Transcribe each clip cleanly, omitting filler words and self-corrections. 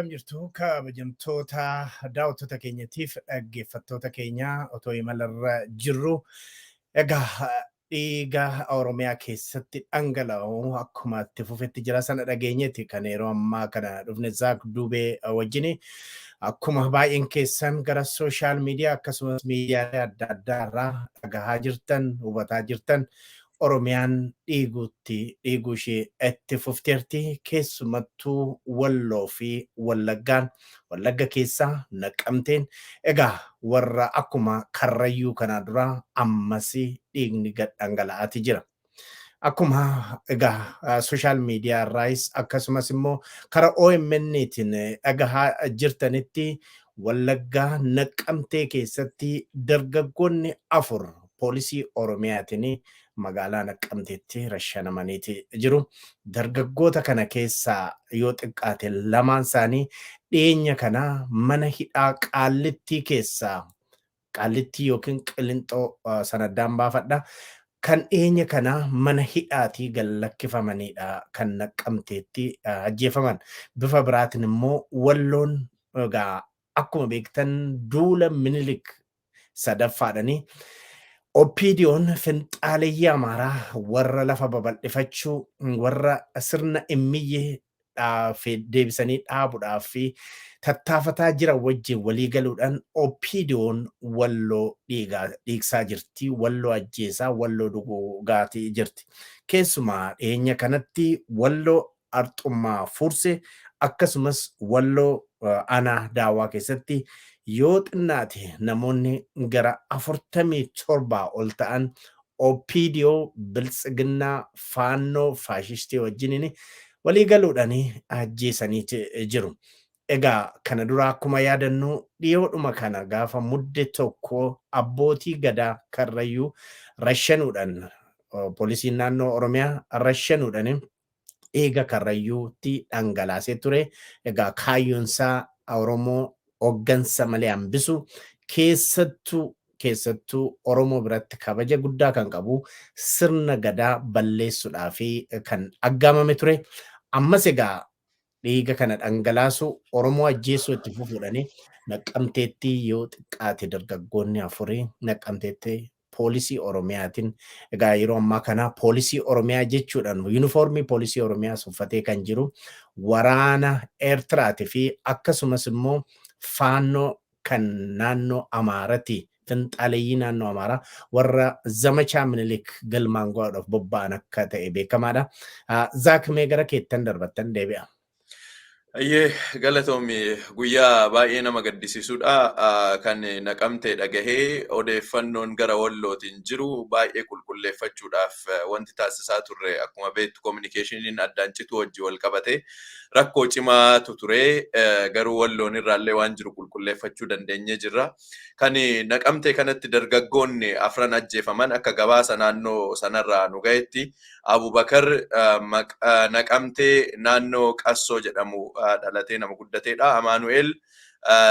Akkam jirtu, kabajamtoota daawwattoota keenyatiif dhaggeeffattoota keenya? Otoo imalarra jirru, egaa dhiiga Oromiyaa keessatti dhangala'u akkuma itti fufetti jira. Sana dhageenyeeti kan yeroo ammaa kana dhufne Zaak Dubee wajjini. Akkuma baay'een keessan gara social media akkasumas miidiyaalee adda addaa irraa dhagahaa jirtan, hubataa jirtan, Oromiyaan dhiiguutti dhiiguu ishee itti fufteerti. Keessumattuu Walloo fi Wallaggaan, Wallagga keessaa Naqamteen egaa warra akkuma Karrayyuu kanaa dura ammas dhiigni gad dhangala'aati jira. Akkuma egaa social media irraayis akkasumas immoo karaa OMN'tiin dhagahaa jirtanitti, Wallaggaa Naqamtee keessatti dargaggoonni afur poolisii Oromiyaatiin magaalaa Naqamteetti rashanamaniiti jiru. Dargaggoota kana keessaa yoo xiqqaate lamaan isaanii dhiyeenya kana mana hidhaa Qaallittii keessaa, Qaallittii yookiin Qilinxoo sanaddaan baafadha. Kan dhiyeenya kana mana hidhaatii gad lakkifamanidha kan Naqamteetti ajjeefaman. Bifa biraatiin immoo Walloon egaa akkuma beektan duula Minilik sadaffaadhani OPDO'n finxaaleyyii Amaaraa warra lafa babal'ifachuu, warra sirna immiyyee deebisanii dhaabuudhaaf fi tattaafataa jiran wajjin walii galuudhaan OPDO'n Walloo dhiigsaa jirti. Walloo ajjeesaa, Walloo dhugaatii jirti. Keessumaa dhiyeenya kanatti Walloo Arxummaa Fursee akkasumas Walloo aanaa Daawaa keessatti yoo xinnaate namoonni gara 47 ol ta'an OPDO, Biltsiginnaa, Faannoo, Faashistii wajjiniin walii galuudhaan ajjeesaniiti jiru. Egaa kana dura akkuma yaadannu dhiyoodhuma kana gaafa Mudde 1 abbootii gadaa Karrayyuu rashanuudhaan, poolisiin naannoo Oromiyaa rashanuudhaan dhiiga Karrayyuutti dhangalaasee ture. Egaa kaayyoonsaa Oromoo hooggansa malee hambisu, keessattuu Oromoo biratti kabaja guddaa kan qabu sirna gadaa balleessuudhaa fi kan aggaamame ture. Ammas egaa dhiiga kana dhangalaasu, Oromoo ajjeesuu itti fufuudhani Naqamteetti yoo xiqqaate dargaggoonni afurii Naqamteetti poolisii Oromiyaatiin, egaa yeroo ammaa kana poolisii Oromiyaa jechuudhaan yuunifoormii poolisii Oromiyaa uffatee kan jiru waraana Eertiraatii fi akkasumas immoo Faannoo kan naannoo Amaarati, finxaaleeyyii naannoo Amaaraa warra zamachaa Minilik galmaan go'aadhaaf bobba'an akka ta'e beekamaadha. Zaak, mee gara keettan darbattan deebi'a. Ayyee, galatoomi. Guyyaa baay'ee nama gaddisiisudha. Kan Naqamtee dhagahee odeeffannoon gara Wallootiin jiru baay'ee qulqulleeffachuudhaaf wanti taasisaa turre, akkuma beektu communicationiin addaan cituu wajji wal qabate rakkoo cimaatu ture. Garuu Walloon irraallee waan jiru qulqulleeffachuu dandeenyee jirra. Kan Naqamtee kanatti dargaggoonni afran ajjeefaman, akka gabaasa naannoo sanarraa nu gahetti, Abubakar Naqamtee naannoo Qassoo jedhamu dhalatee nama guddateedha. Amaanu'eel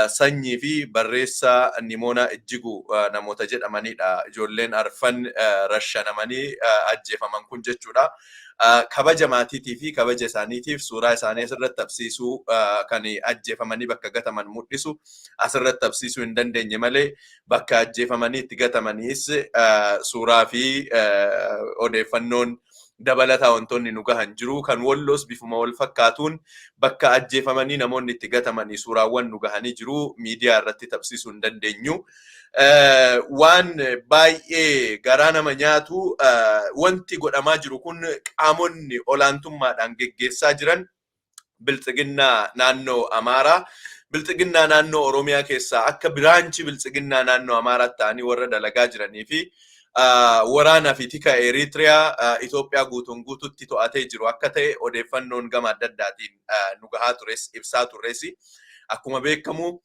Sanyii fi barreessaa Nimoonaa Ijjiguu namoota jedhamanidha. Ijoolleen arfan rashanamanii ajjeefaman kun jechuudha. Kabaja maatiitii fi kabaja isaaniitiif suuraa isaanii asirratti qabsiisuu, kan ajjeefamanii bakka gataman mul'isu asirratti qabsiisuu hin dandeenye malee, bakka ajjeefamanii itti gatamaniis suuraa fi odeeffannoon dabalataa wantoonni nu gahan jiru. Kan Walloos bifuma wal fakkaatuun bakka ajjeefamanii namoonni itti gatamanii suuraawwan nu gahanii jiru. Miidiyaa irratti qabsiisuu hin dandeenyu. Waan baay'ee garaa nama nyaatu, wanti godhamaa jiru kun qaamonni olaantummaadhaan geggeessaa jiran Biltsiginnaa naannoo Amaaraa. Biltsiginnaa naannoo Oromiyaa keessaa akka branchii Biltsiginnaa naannoo Amaaraatti ta'anii warra dalagaa jiranii fi waraanaa fi tika Eritiriyaa Itoophiyaa guutuun guututti to'atee jiru akka ta'e odeeffannoon gama adda addaatiin nu gahaa tures, ibsaa turres. Akkuma beekamu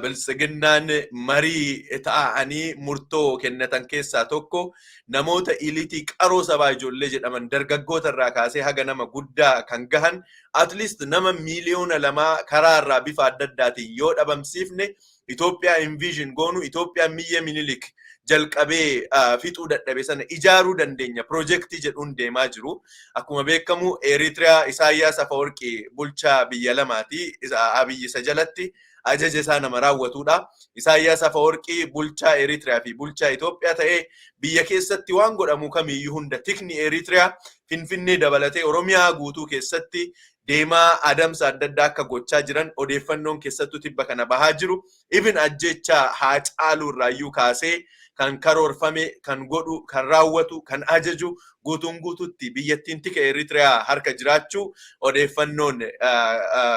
Biltsiginnaan marii ta'anii murtoo kennatan keessaa tokko namoota elitii qaroo sabaa ijoollee jedhaman, dargaggoota irraa kaasee haga nama guddaa kan gahan, at least nama 2 miiliyoona karaa irraa bifa adda addaatiin yoo dhabamsiifne, Itoophiyaa envision goonu, Itoophiyaa miyyee Minilik Jalqabee fixuu dadhabe sana ijaaruu dandeenya piroojeektii jedhuun deemaa jiru. Akkuma beekamu, Eritiriyaa Isaayyaas Afawarqii bulchaa biyya lamaati. Abiyyi isa jalatti ajaja isaa nama raawwatudha. Isaayyaas Afawarqii bulchaa Eritiriyaa fi bulchaa Itoophiyaa ta'ee biyya keessatti waan godhamu kamiyyuu hunda tikni Eritiriyaa Finfinnee dabalatee Oromiyaa guutuu keessatti deemaa adamsa adda addaa akka gochaa jiran odeeffannoon keessattuu tibba kana bahaa jiru. Ibin ajjechaa Haacaaluu irraayyuu kaasee kan karoorfame, kan godhu, kan raawwatu, kan ajaju guutuun guututti biyyattiin tika Eritiriyaa harka jiraachuu odeeffannoon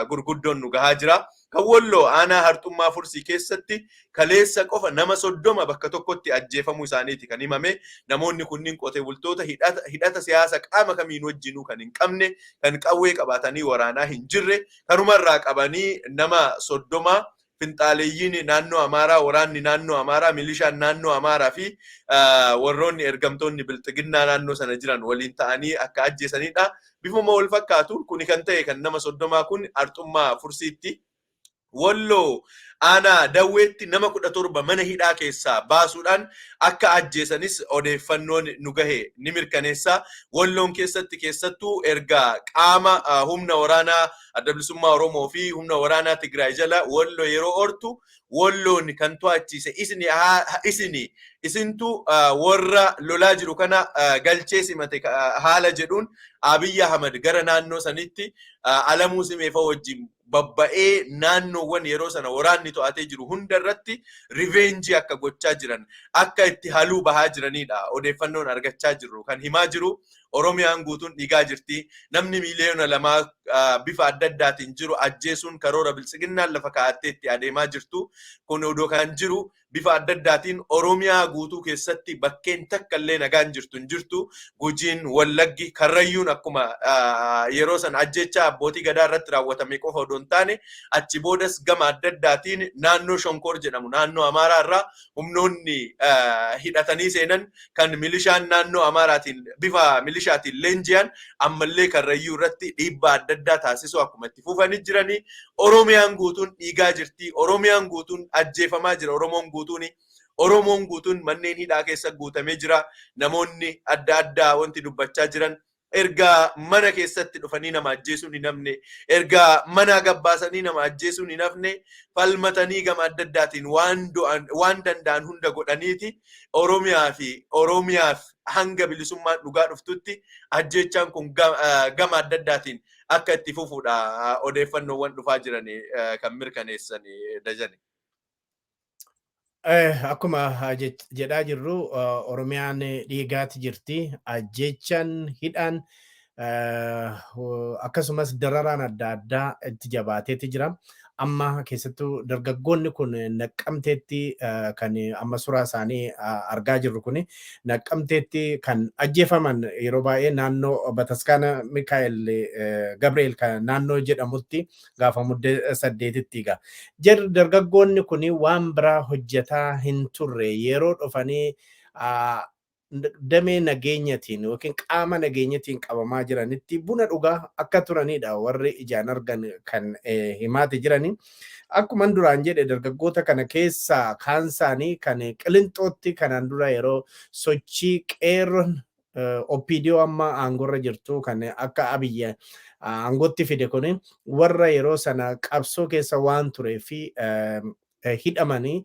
gurguddoon nu gahaa jira. Kan Walloo aanaa Harxummaa Fursii keessatti kaleessa qofa nama 30 bakka tokkotti ajjeefamuu isaaniiti kan himame. Namoonni kunniin qotee bultoota hidhata siyaasa qaama kamiin wajjinuu kan hin qabne, kan qawwee qabaatanii waraanaa hin jirre, kanumarraa qabanii nama 30 finxaaleeyyiin naannoo Amaaraa, waraanni naannoo Amaaraa, milishaan naannoo Amaaraa fi warroonni ergamtoonni bilxiginnaa naannoo sana jiran waliin ta'anii akka ajjeesanidha. Bifuma wal fakkaatuun kuni kan ta'e kan nama 30 kun Harxummaa Fursiitti. Walloo aanaa Dawweetti nama 17 mana hidhaa keessaa baasuudhaan akka ajjeesanis odeeffannoon nu gahe ni mirkaneessa. Walloon keessatti keessattuu erga qaama humna waraanaa Adda Bilisummaa Oromoo fi humna waraanaa Tigraay jala Walloo yeroo oortu, Walloon kan to'achiise isini, isintu warra lolaa jiru kana galchee simate haala jedhuun Abiyyi Ahmad gara naannoo sanitti Alamuu Simeefa wajjin babba'ee naannoowwan yeroo sana waraanni to'atee jiru hunda irratti revenge akka gochaa jiran, akka itti haluu bahaa jiranidha odeeffannoon argachaa jirru kan himaa jiru. Oromiyaan guutuun dhiigaa jirti. Namni 2 miiliyoona bifa adda addaatiin jiru ajjeesuun karoora biltsiginnaan lafa kaa'attee itti adeemaa jirtu. Kun odoo kan jiru, bifa adda addaatiin Oromiyaa guutuu keessatti bakkeen takka illee nagaan jirtu hin jirtu. Gujiin, Wallaggi, Karrayyuun akkuma yeroo san ajjechaa abbootii gadaa irratti raawwatame qofa odoo hin taane, achi boodas gama adda addaatiin naannoo Shonkoor jedhamu naannoo Amaaraa irraa humnoonni hidhatanii seenan kan milishaan naannoo Amaaraatiin bifa milishaatiin leenji'an ammallee Karrayyuu irratti dhiibbaa adda addaa taasisuu akkuma itti fufanii jiranii. Oromiyaan guutuun dhiigaa jirti. Oromiyaan guutuun ajjeefamaa jira. Oromoon guutuun, Oromoon guutuun manneen hidhaa keessa guutamee jira. Namoonni adda addaa wanti dubbachaa jiran, erga mana keessatti dhufanii nama ajjeesuun hin hafne, erga mana gabbaasanii nama ajjeesuun hin hafne, falmatanii gama adda addaatiin waan du'an waan danda'an hunda godhaniiti Oromiyaa fi Oromiyaaf hanga bilisummaan dhugaa dhuftutti ajjeechaan kun gama adda addaatiin akka itti fufuudha odeeffannoowwan dhufaa jiran kan mirkaneessan, Dajane. Akkuma jedhaa jirru, Oromiyaan dhiigaati jirti. Ajjeechaan, hidhaan, akkasumas dararaan adda addaa itti jabaateeti jira. Amma keessattuu dargaggoonni kun Naqqamteetti, kan amma suuraa isaanii argaa jirru kun, Naqqamteetti kan ajjeefaman yeroo baay'ee naannoo Bataskaana Mikaa'el Gabriel kan naannoo jedhamutti gaafa Muddee 8tti egaa. Jarri dargaggoonni kun waan biraa hojjetaa hin turre. Yeroo dhufanii damee nageenyatiin yookiin qaama nageenyatiin qabamaa jiranitti buna dhugaa akka turanidha warri ijaan argan kan himaati jirani. Akkuma duraan jedhe, dargaggoota kana keessaa kaan isaanii kan Qilinxootti kanaan dura yeroo sochii qeerroon OPDO amma aangorra jirtu kan akka Abiyya aangootti fide kun warra yeroo sana qabsoo keessa waan turee fi hidhamanii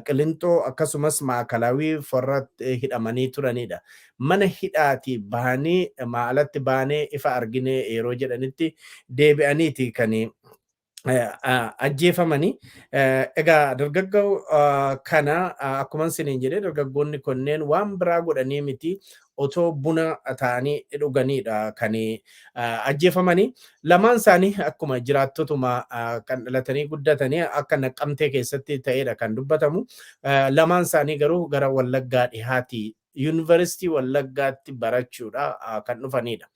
Qilinxoo akkasumas Maakalaawii farratti hidhamanii turanidha. Mana hidhaatii bahanii maalatti baanee ifa argine yeroo jedhanitti deebi'aniiti kan ajjeefamanii. Egaa dargaggoo kana akkuma isiniin jedhee, dargaggoonni kunneen waan biraa godhanii miti, otoo buna ta'anii dhuganidha kan ajjeefamanii. Lamaan isaanii akkuma jiraattotuma kan dhalatanii guddatanii akka Naqqamtee keessatti ta'edha kan dubbatamu. Lamaan isaanii garuu gara Wallaggaa dhihaatii Yuunivarsiitii Wallaggaatti barachuudha kan dhufanidha.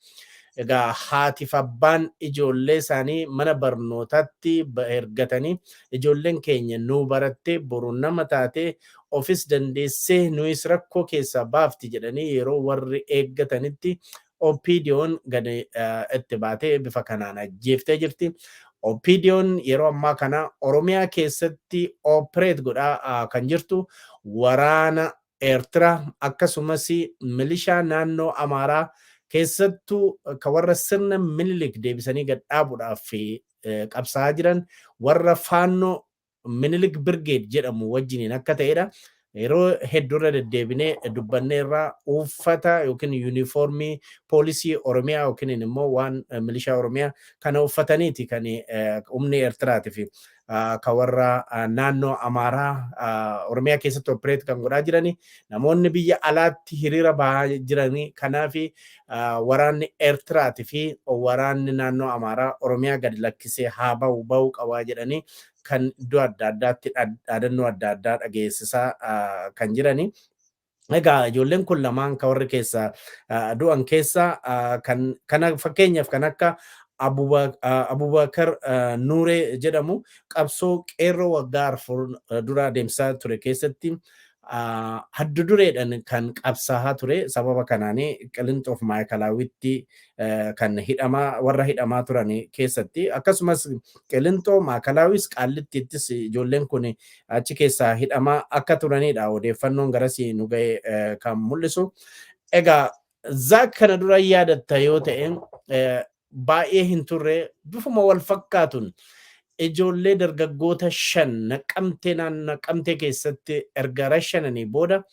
Egaa haatiif abbaan ijoollee isaanii mana barnootaatti ergatanii, ijoolleen keenya nuu barattee boru nama taatee ofis dandeessee nuyis rakkoo keessaa baafti jedhanii yeroo warri eeggatanitti OPDO'n gadi itti baatee bifa kanaan ajjeeftee jirti. OPDO'n yeroo ammaa kana Oromiyaa keessatti operate godhaa kan jirtu waraana Eertiraa akkasumas milishaa naannoo Amaaraa, keessattuu ka warra sirna Minilik deebisanii gad dhaabuudhaaf qabsaa'aa jiran, warra Faannoo Minilik Brigade jedhamu wajjiniin akka ta'edha. Yeroo hedduurra deddeebinee dubbannee irraa uffata yookiin yuunifoormii poolisii Oromiyaa yookiin immoo waan milishaa Oromiyaa kana uffataniiti kan humni Eertiraatii fi kan warra naannoo Amaaraa Oromiyaa keessatti operate kan godhaa jirani. Namoonni biyya alaatti hiriira bahaa jiranii kanaaf waraanni Eertiraatii fi waraanni naannoo Amaaraa Oromiyaa gadi lakkisee haa bahu, bahuu qabaa jedhanii kan iddoo adda addaatti dhaadannoo adda addaa dhageessisaa kan jirani. Egaa ijoolleen kun lamaan kan warri keessa du'an keessa kan kana fakkeenyaaf kan akka Abubakar Nuuree jedhamu qabsoo qeerroo waggaa 4 dura adeemsisaa ture keessatti haddu dureedhaan kan qabsaa'aa ture. Sababa kanaanii Qilinxoof Maayikalaawwitti kan hidhamaa warra hidhamaa turan keessatti, akkasumas Qilinxoo, Maayikalaawwis, Qaallittiittis ijoolleen kun achi keessaa hidhamaa akka turanidha odeeffannoon garasii nu ga'e kan mul'isu. Egaa Zaak, kana dura yaadatta yoo ta'e, baay'ee hin turre bifuma wal fakkaatuun ijoollee dargaggoota shan Naqamtee, Naqamtee keessatti erga rashananii booda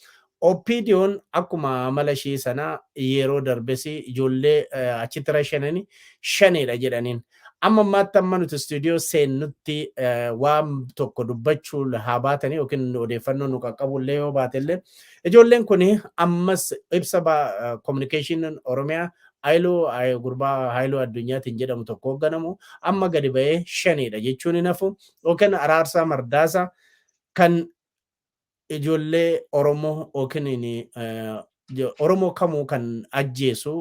OPDO'n akkuma amala ishii sanaa yeroo darbes ijoollee achitti rashananii shanidha jedhaniin. Amma ammaatti, amma nuti istuudiyoo seennutti, waan tokko dubbachuu haa baatanii yookiin odeeffannoo nu qaqqabu illee yoo baate illee, ijoolleen kun ammas ibsa communication Oromiyaa Haayiluu gurbaa Haayiluu Addunyaatiin jedhamu tokko hoogganamu amma gadi ba'ee shanidha jechuun hin hafu, yookiin Araarsaa Mardaasaa kan ijoollee Oromoo yookiin Oromoo kamuu kan ajjeesu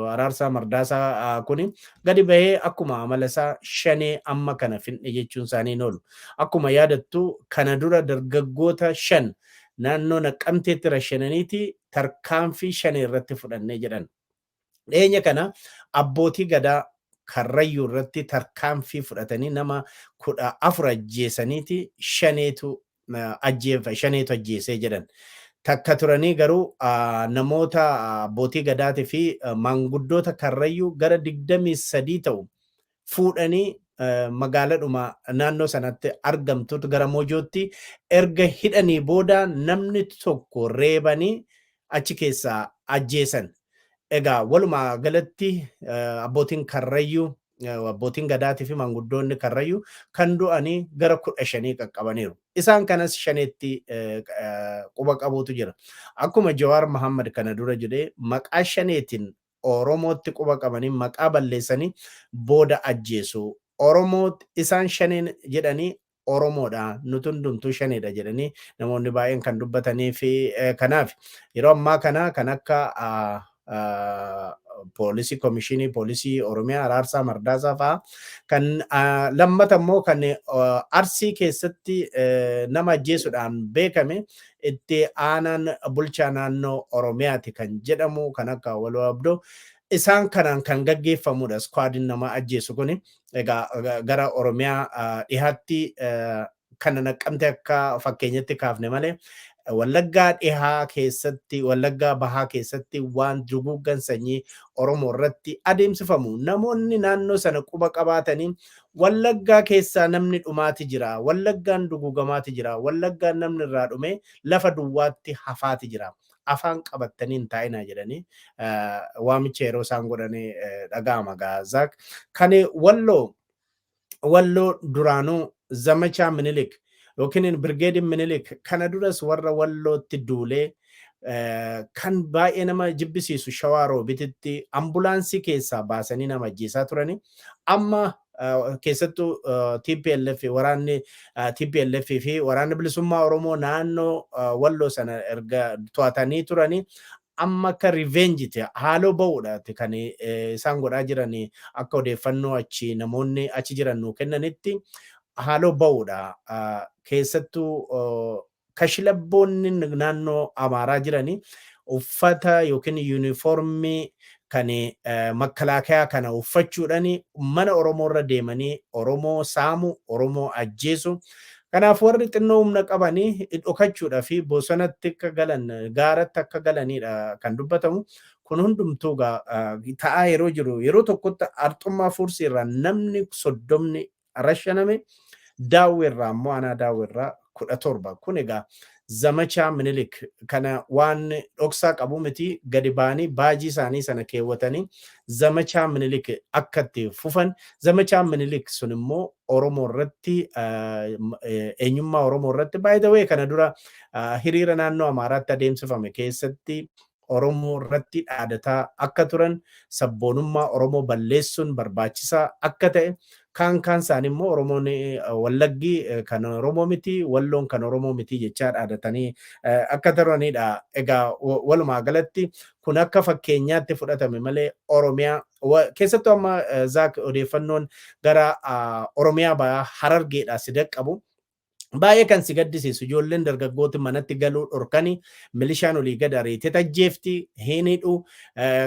Araarsaa Mardaasaa kuni gadi bahee akkuma amala isaa shanee amma kana finne jechuun isaanii hin oolu. Akkuma yaadattu, kana dura dargaggoota shan naannoo Naqqamteetti rashananiiti tarkaanfii shanee irratti fudhannee jedhan. Dhiyeenya kana abbootii gadaa Karrayyuu irratti tarkaanfii fudhatanii nama 14 ajjeesaniiti shaneetu ajjeefa, shaneetu ajjeesee jedhan. Takka turanii garuu namoota abbootii gadaatii fi maanguddoota Karrayyuu gara 23 ta'u fuudhanii magaaladhuma naannoo sanatti argamtutu gara Mojootti erga hidhanii booda namni tokko reebanii achi keessaa ajjeesan. Egaa walumaa galatti abbootiin Karrayyuu, abbootiin gadaatii fi maanguddoonni Karrayyuu kan du'anii gara 15 qaqqabaniiru. Isaan kanas shaneetti quba qabuutu jira. Akkuma Jawaar Mahammad kana dura jedhee, maqaa shaneetiin Oromootti quba qabanii maqaa balleessanii booda ajjeesu. Oromoo isaan shaneen jedhanii Oromoodha. Nuti hundumtuu shaneedha jedhanii namoonni baay'een kan dubbatanii fi kanaaf yeroo ammaa kana kan akka poolisii, komishinii poolisii Oromiyaa Araarsaa Mardaasaa fa'aa, kan lammata immoo kan Arsii keessatti nama ajjeesuudhaan beekame itti aanaan bulchaa naannoo Oromiyaati kan jedhamu kan akka Waloo Abdoo, isaan kanaan kan gaggeeffamudha squadiin nama ajjeesu kuni. Egaa gara Oromiyaa dhihaatti kana Naqqamte akka fakkeenyatti kaafne malee, Wallaggaa dhihaa keessatti, Wallaggaa bahaa keessatti waan duguuggan sanyii Oromoo irratti adeemsifamu namoonni naannoo sana quba qabaatanii Wallaggaa keessaa namni dhumaati jira, Wallaggaan duguugamaati jira, Wallaggaan namni irraa dhume lafa duwwaatti hafaati jira. Afaan qabattanii hin taa'inaa jedhanii waamicha yeroo isaan godhanii dhaga'ama Gaazaak. Kan Walloo duraanuu Zamachaa Minilik yookiin Birgeediin Minilik kana duras warra Wallootti duulee, kan baay'ee nama jibbisiisu Shawaa Roobititti ambulaansii keessaa baasanii nama ajjeesaa turani. Amma keessattuu TPLF, waraanni TPLF fi waraanni bilisummaa Oromoo naannoo Walloo sana erga to'atanii turanii amma akka revenge, haaloo ba'uudha kan isaan godhaa jiran. Akka odeeffannoo achi namoonni achi jiran nuu kennanitti haaloo ba'uudha. Keessattuu kashilabboonni naannoo Amaaraa jiranii uffata yookiin yuunifoormii kan makkalaakayaa kana uffachuudhaan mana Oromoo irra deemanii Oromoo saamu, Oromoo ajjeesu. Kanaaf warri xinnoo humna qabanii dhokachuudhaa fi bosonatti akka galan, gaaratti akka galanidha kan dubbatamu. Kun hundumtuu ta'aa yeroo jiru, yeroo tokkotti Arxummaa Fursii irraa namni 30 rashaname, Daawwee irraa immoo aanaa Daawwee irraa 17. Kun egaa zamachaa Minilik kana waan dhoksaa qabu miti. Gadi ba'anii baajii isaanii sana keewwatanii zamachaa Minilik akka itti fufan. Zamachaa Minilik sun immoo Oromoo irratti, eenyummaa Oromoo irratti, by the way, kana dura hiriira naannoo Amaaraatti adeemsifame keessatti Oromoo irratti dhaadataa akka turan, sabboonummaa Oromoo balleessuun barbaachisaa akka ta'e, kaan kaan isaanii immoo Oromoon Wallaggi kan Oromoo miti, Walloon kan Oromoo miti jechaa dhaadatanii akka turanidha. Egaa walumaa galatti kun akka fakkeenyaatti fudhatame malee, Oromiyaa keessattuu amma zaak odeeffannoon gara Oromiyaa bahaa Harargeedhaa si qabu. Baay'ee kan si gaddisiisu, ijoolleen dargaggooti manatti galuu dhorkanii, milishaan olii gad ariitee tajjeefti, hin hidhu,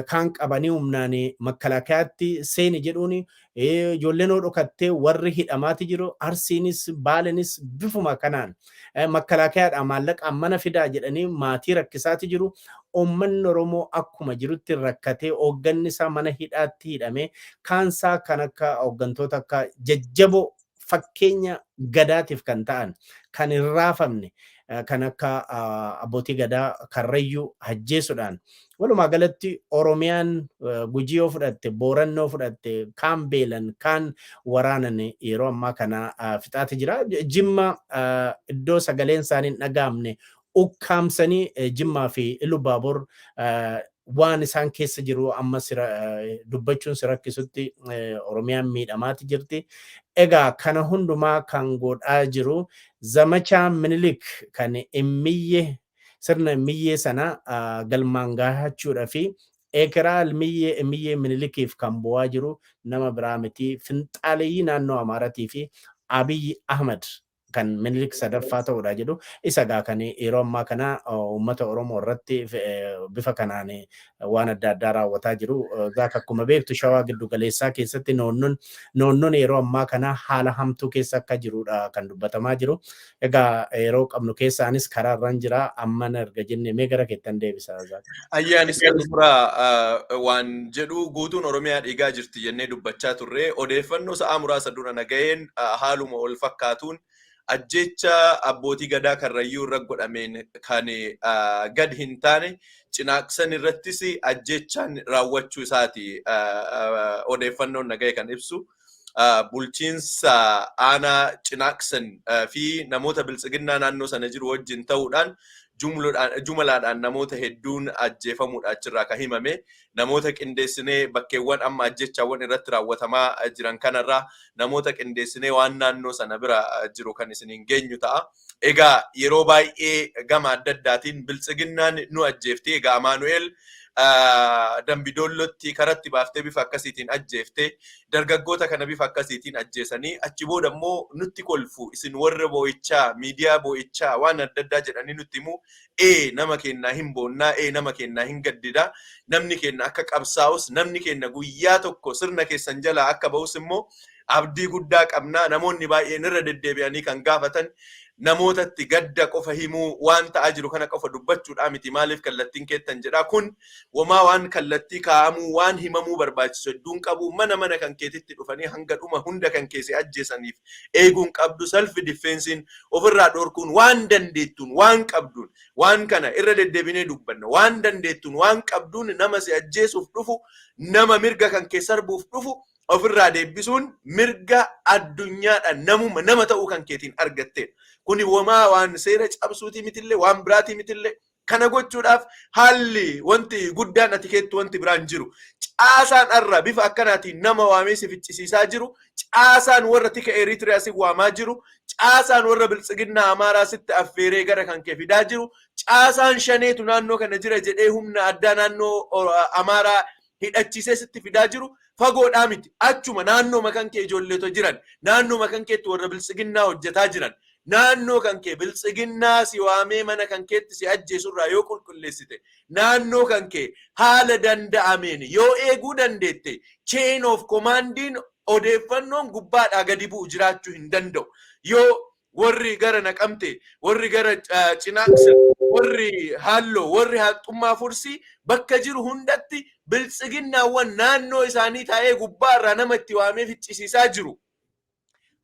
kaan qabanii humnaan makkalaakayaatti seeni jedhuuni, ijoolleen hoo dhokattee warri hidhamaati jiru. Arsiinis Baalenis bifuma kanaan makkalaakayaadhaan maallaqaan mana fidaa jedhanii maatii rakkisaati jiru. Uummanni Oromoo akkuma jirutti rakkatee, hoogganni isaa mana hidhaatti hidhamee, kaansaa kan akka hooggantoota akka jajjaboo fakkeenya gadaatiif kan ta'an, kan hin raafamne, kan akka abbootii gadaa Karrayyuu ajjeesuudhaan, walumaa galatti Oromiyaan Gujii yoo fudhatte, Boorannoo fudhatte, kaan beelan, kaan waraanan yeroo ammaa kana fixaati jira. Jimma iddoo sagaleen isaanii hin dhaga'amne ukkaamsanii, Jimmaa fi Ilubaaboor waan isaan keessa jiru amma dubbachuun si rakkisutti Oromiyaan miidhamaati jirti. Egaa kana hundumaa kan godhaa jiru zamachaa Minilik kan Immiyyee, sirna Immiyyee sana galmaan gahachuudha fi ekeraa Immiyyee Minilikiif kan bu'aa jiru nama biraa miti, finxaaleeyyii naannoo Amaaratii fi Abiyyi Ahmad kan Minilik sadaffaa ta'uudha jedhu. Isa gaa kan yeroo ammaa kana uummata Oromoo irratti bifa kanaan waan adda addaa raawwataa jiru. Zaak, akkuma beektu Shawaa giddu galeessaa keessatti noonnoon yeroo ammaa kana haala hamtuu keessa akka jirudha kan dubbatamaa jiru. Egaa yeroo qabnu keessaanis karaa irraan jira, amma erga jenne mee gara keettan deebisa. Ayyaanis kan dura waan jedhu, guutuun Oromiyaa dhiigaa jirti jennee dubbachaa turre. Odeeffannoo sa'aa muraasa dura nagaheen haaluma wal fakkaatuun ajjecha abbootii gadaa Karrayyuu irra godhameen kan gad hin taane Cinaaqsan irrattis ajjechaan raawwachuu isaati odeeffannoon nagahe kan ibsu. Bulchiinsa aanaa Cinaaqsan fi namoota biltsiginnaa naannoo sana jiru wajjin ta'uudhaan jumlaadhaan namoota hedduun ajjeefamuudha achirraa kan himame. Namoota qindeessinee bakkeewwan amma ajjechaawwan irratti raawwatamaa jiran kanarraa namoota qindeessinee waan naannoo sana bira jiru kan isiniin geenyu ta'a. Egaa yeroo baay'ee gama adda addaatiin biltsiginnaan nu ajjeefte. Egaa Amaanu'eel Dambidoollotti karatti baaftee bifa akkasiitiin ajjeefte, dargaggoota kana bifa akkasiitiin ajjeesanii achi booda immoo nutti kolfu. Isin warra boo'ichaa, miidiyaa boo'ichaa waan adda addaa jedhanii nutti himu. Ee, nama kennaa hin boonnaa, ee, nama kennaa hin gaddida. Namni kenna akka qabsaa'us, namni kenna guyyaa tokko sirna keessan jalaa akka ba'us immoo abdii guddaa qabna. Namoonni baay'een irra deddeebi'anii kan gaafatan, namootatti gadda qofa himuu, waan ta'aa jiru kana qofa dubbachuudhaa miti, maaliif kallattiin keettan jedha. Kun womaa waan kallattii kaa'amuu, waan himamuu barbaachisu hedduun qabu. Mana kan keetitti dhufanii hanga dhuma hunda kan keessee ajjeesaniif eeguun qabdu. Self defensiin, ofirraa dhorkuun, waan dandeettuun, waan qabduun, waan kana irra deddeebinee dubbanna, waan dandeettuun, waan qabduun nama si ajjeesuuf dhufu, nama mirga kan kee sarbuuf dhufu ofirraa deebisuun mirga addunyaadhaan namuma nama ta'uu kan keetiin argatteedha. Kuni womaa waan seera cabsuutii mitillee, waan biraatii mitillee. Kana gochuudhaaf haalli wanti guddaan ati keettu wanti biraan jiru. Caasaan irra bifa akkanaatiin nama waamee si ficcisiisaa jiru, caasaan warra tika Eritiriyaa si waamaa jiru, caasaan warra biltsiginnaa Amaaraa sitti affeeree gara kan kee fidaa jiru, caasaan shaneetu naannoo kana jira jedhee humna addaa naannoo Amaaraa hidhachiisee sitti fidaa jiru fagoodhaa miti. Achuma naannoo makan kee ijoolleeto jiran, naannoo makan keetti warra biltsiginnaa hojjetaa jiran, naannoo kan kee biltsiginnaa si waamee mana kan keetti si ajjeesurraa yoo qulqulleessite, naannoo kan kee haala danda'ameen yoo eeguu dandeette, chain of commandiin odeeffannoon gubbaadhaa gadi bu'u jiraachuu hin danda'u. Yoo Warri gara Naqamte, warri gara Cinaaqsa, warri Halloo, warri Haxxummaa Fursii bakka jiru hundatti biltsiginnaawwan naannoo isaanii taa'ee gubbaa irraa nama itti waamee ficcisiisaa jiru.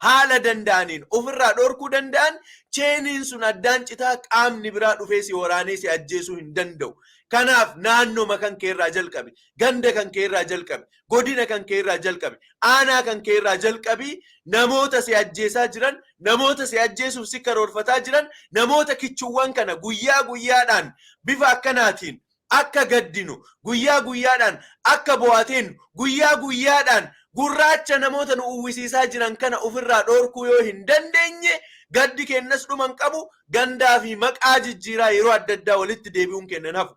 Haala danda'aniin ofirraa dhorkuu danda'an, chainiin sun addaan citaa, qaamni biraa dhufee si waraanee si ajjeesuu hin danda'u. Kanaaf naannoma kan kee irraa jalqabi, ganda kan kee irraa jalqabi, godina kan kee irraa jalqabi, aanaa kan kee irraa jalqabi. Namoota si ajjeesaa jiran, namoota si ajjeesuuf si karoorfataa jiran, namoota kichuuwwan kana guyyaa guyyaadhaan bifa akkanaatiin akka gaddinu, guyyaa guyyaadhaan akka bo'ateen, guyyaa guyyaadhaan gurraacha namoota nu uwwisiisaa jiran kana ofirraa dhorkuu yoo hin dandeenye, gaddi kennas dhuman qabu. Gandaa fi maqaa jijjiiraa yeroo adda addaa walitti deebi'uun kennan hafu.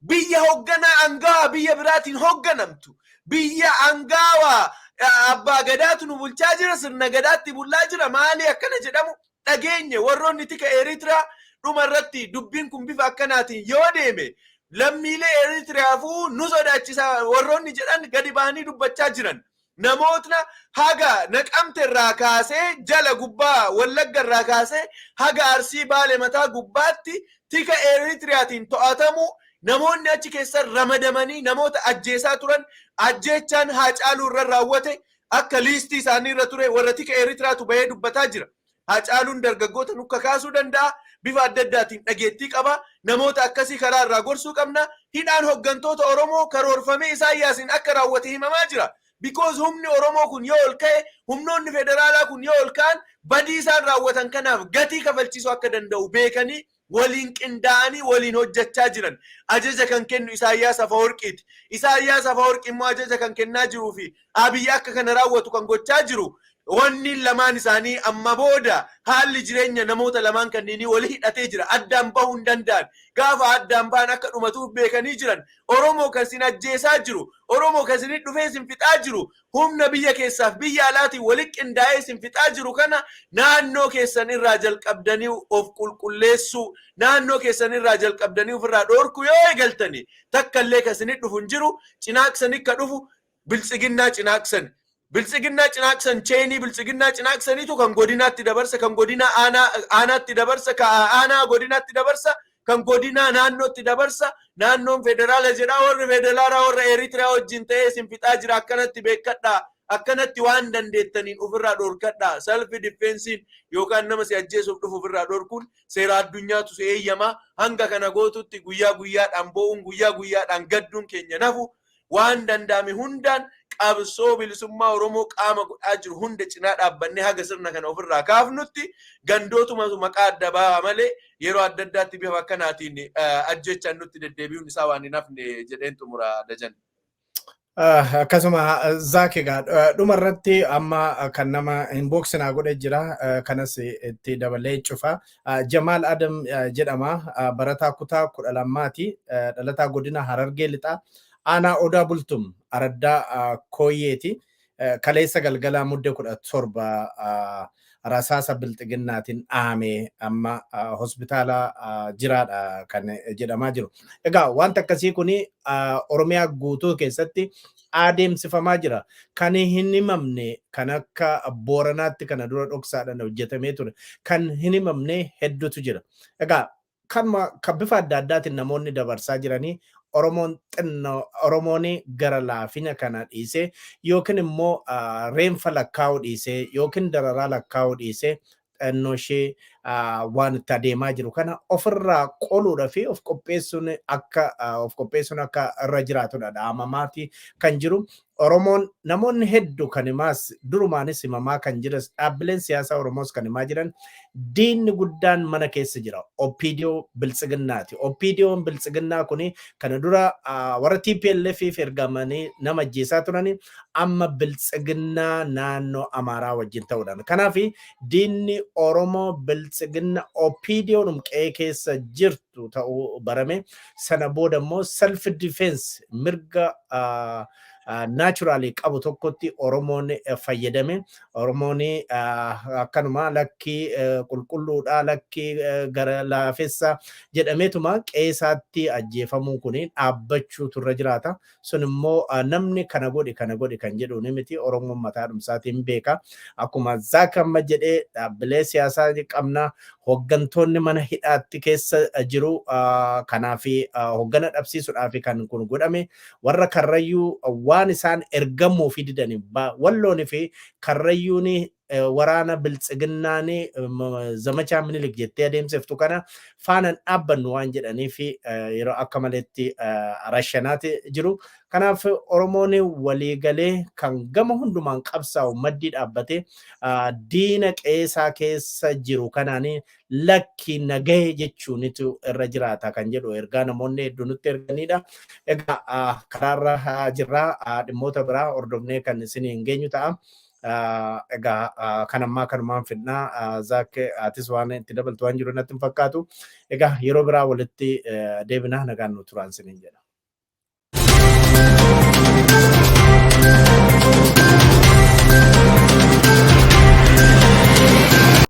Biyya hoogganaa angawaa biyya biraatiin hoogganamtu, biyya angawaa abbaa gadaatu nu bulchaa jira, sirna gadaatti bullaa jira, maali akkana jedhamu dhageenye. Warroonni tika Eritiriyaa dhuma irratti dubbiin kun bifa akkanaatiin yoo deeme lammiilee Eritiriyaafuu nu sodaachisaa warroonni jedhan gadi ba'anii dubbachaa jiran. Namootna haga Naqamte irraa kaasee, jala gubbaa Wallagga irraa kaasee haga Arsii Baale mataa gubbaatti tika Eritiriyaatiin to'atamu, namoonni achi keessa ramadamanii namoota ajjeesaa turan, ajjeechaan Haacaaluu irra raawwate akka liistii isaanii irra ture warra tika Eritiriyaatu bahee dubbataa jira. Haacaaluun dargaggoota nukka kaasuu danda'a. Bifa adda addaatiin dhageettii qaba. Namoota akkasii karaa irraa gorsuu qabna. Hidhaan hooggantoota Oromoo karoorfamee Isaayyaasiin akka raawwate himamaa jira. Because humni Oromoo kun yoo ol ka'e, humnoonni federaalaa kun yoo ol ka'an, badii isaan raawwatan kanaaf gatii kafalchiisuu akka danda'u beekanii waliin qindaa'anii waliin hojjechaa jiran. Ajaja kan kennu Isaayyaas Afawarqiiti. Isaayyaas Afawarqi immoo ajaja kan kennaa jiruu fi Abiyyi akka kana raawwatu kan gochaa jiru, wanni lamaan isaanii amma booda haalli jireenya namoota lamaan kanneenii walii hidhatee jira. Addaan bahuu hin danda'an. Gaafa addaan bahan akka dhumatuuf beekanii jiran. Oromoo kan isin ajjeesaa jiru, Oromoo kan isin dhufee isin fixaa jiru, humna biyya keessaaf biyya alaatiin walitti qindaa'ee isin fixaa jiru kana naannoo keessan irraa jalqabdanii of qulqulleessuu, naannoo keessan irraa jalqabdanii ofirraa dhoorkuu yoo eegaltani, takka illee kan isin dhufu hin jiru. Cinaaqsanii ka dhufu Biltsiginnaa Cinaaqsan. Biltsiginnaa Cinaaqsan, chainii Biltsiginnaa Cinaaqsaniitu kan godinaatti dabarsa, kan godinaa aanaatti dabarsa, kan aanaa godinaatti dabarsa, kan godinaa naannootti dabarsa, naannoon federaala jedhaa, warri federaalaa warra Eritiriyaa wajjin ta'ee isin fixaa jira. Akkanatti beekadhaa. Akkanatti waan dandeettaniin ofirraa dhorkadhaa. Self defenseiin yookaan nama si ajjeesuuf dhufu ofirraa dhorkuun seera addunyaatu si eeyyamaa. Hanga kana gootutti guyyaa guyyaadhaan boo'uun, guyyaa guyyaadhaan gadduun keenya nafu. Waan danda'ame hundaan qabsoo bilisummaa Oromoo qaama godhaa jiru hunda cinaa dhaabbannee haga sirna kana ofirraa kaafnutti gandootuma maqaa adda bahaa malee yeroo adda addaatti bifa akkanaatiin ajjechaan nutti deddeebi'uun isaa waan hin hafne jedheen xumura, Dajan. Akkasuma Zaak, egaa dhuma irratti amma kan nama inbox naa godhe jira, kanas itti dabalee cufa. Jamaal Adam jedhama, barataa kutaa 12ti, dhalataa godina Harargee Lixaa, aanaa Odaa Bultum, araddaa Kooyyeeti. Kaleessa galgalaa Mudde 17 rasaasa Bilxiginnaatiin dhaame, amma hospitaala jiraadha kan jedhamaa jiru. Egaa wanta akkasii kuni Oromiyaa guutuu keessatti adeemsifamaa jira. Kan hin himamne, kan akka Booranaatti kana dura dhoksaadhaan hojjetamee ture, kan hin himamne hedduutu jira. Egaa kanuma kan bifa adda addaatiin namoonni dabarsaa jiranii, Oromoon xinnoo Oromoon gara laafina kana dhiisee yookiin immoo reenfa lakkaa'uu dhiisee yookiin dararaa lakkaa'uu dhiisee, xinnoo ishee waan itti adeemaa jiru kana ofirraa qoluudha fi of qopheessuun akka irra jiraatudha dhaamamaati kan jiru. Oromoon namoonni hedduu kan himaas, durumaanis himamaa kan jiras, dhaabbileen siyaasaa Oromoos kan himaa jiran, diinni guddaan mana keessa jira. OPDO Biltsiginnaati. OPDOn Biltsiginnaa kuni kana dura warra TPLF fi ergamanii nama ajjeesaa turani, amma Biltsiginnaa naannoo Amaaraa wajjin ta'uudhaan. Kanaaf diinni Oromoo Biltsiginna OPDOn qe'ee keessa jirtu ta'uu barame. Sana booda immoo self defense, mirga Naturally qabu tokkotti Oromoon fayyadame. Oromoon akkanuma lakkii qulqulluudha, lakkii gara laafessa jedhameetuma qeesaatti ajjeefamuun kun dhaabbachuutu irra jiraata. Sun immoo namni kana godhi, kana godhi kan jedhu ni miti. Oromoon mataa dhumsaatiin beeka. Akkuma Zaak amma jedhee, dhaabbilee siyaasaa qabna. Hooggantoonni mana hidhaatti keessa jiru. Kanaaf hooggana dhabsiisuudhaaf kan kun godhame. Warra Karrayyuu waan isaan ergamuu fi didanii, Walloonii fi Karrayyuun waraana Biltsiginnaan zamachaa Minilik jettee adeemsiftu kana faanaan dhaabbannu waan jedhanii fi yeroo akka maleetti rashanaati jiru. Kanaaf Oromoon waliigalee kan gama hundumaan qabsaa'u maddii dhaabbatee diina qeesaa keessa jiru kanaan lakki nagahee jechuunitu irra jiraata kan jedhu ergaa namoonni hedduu nutti erganidha. Egaa karaarra jirraa, dhimmoota biraa hordofnee kan isin hin geenyu ta'a. Egaa kan ammaa kanumaan fidnaa. Zaak, atis waan itti dabaltu waan jiru natti hin fakkaatu. Egaa yeroo biraa walitti deebinaa, nagaan nu turaan isiniin jedha.